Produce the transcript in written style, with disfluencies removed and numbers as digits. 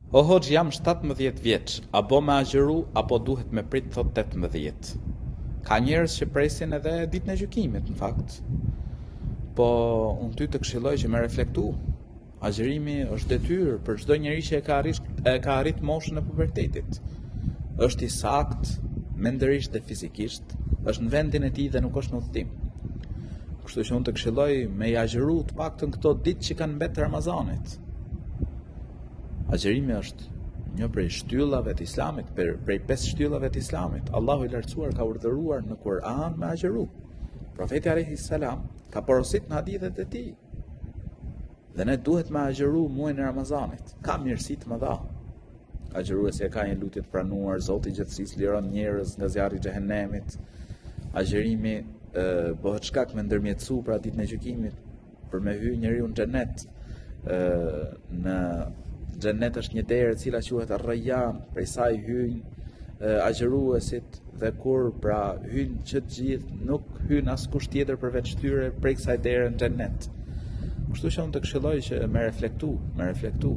O hoxhë jam 17 vjeç, a bo me agjëru apo duhet me prit thot 18. Ka njerëz që presin edhe ditën e gjykimit në fakt. Po unë ty të këshilloj që me reflektu. Agjërimi është detyrë për çdo njeri që e ka arrit e ka arrit moshën e pubertetit. Është i saktë mendërisht dhe fizikisht, është në vendin e tij dhe nuk është në udhëtim. Kështu që unë të këshilloj me i agjëru të paktën këto ditë që kanë mbet të Ramazanit. Agjërimi është një prej shtyllave të Islamit, prej pesë shtyllave të Islamit. Allahu i lartësuar ka urdhëruar në Kur'an me agjëru. Profeti alayhi salam ka porosit në hadithet e tij. Dhe ne duhet me agjëru muajin e Ramazanit. Ka mirësi të mëdha. Agjëruesi e ka një lutje të pranuar, Zoti i gjithësisë liron njerëz nga zjarri i xhehenemit. Agjërimi bëhet shkak me ndërmjetësu pra ditën e gjykimit. për me hy njeriu në xhenet në xhenet është një derë e cila quhet Ar-Rayyan, prej saj hyjnë agjëruesit dhe kur pra hyjnë që të gjithë nuk hyn askush tjetër përveç tyre prej kësaj dere në xhenet. Kështu që unë të këshilloj që me reflektu, me reflektu.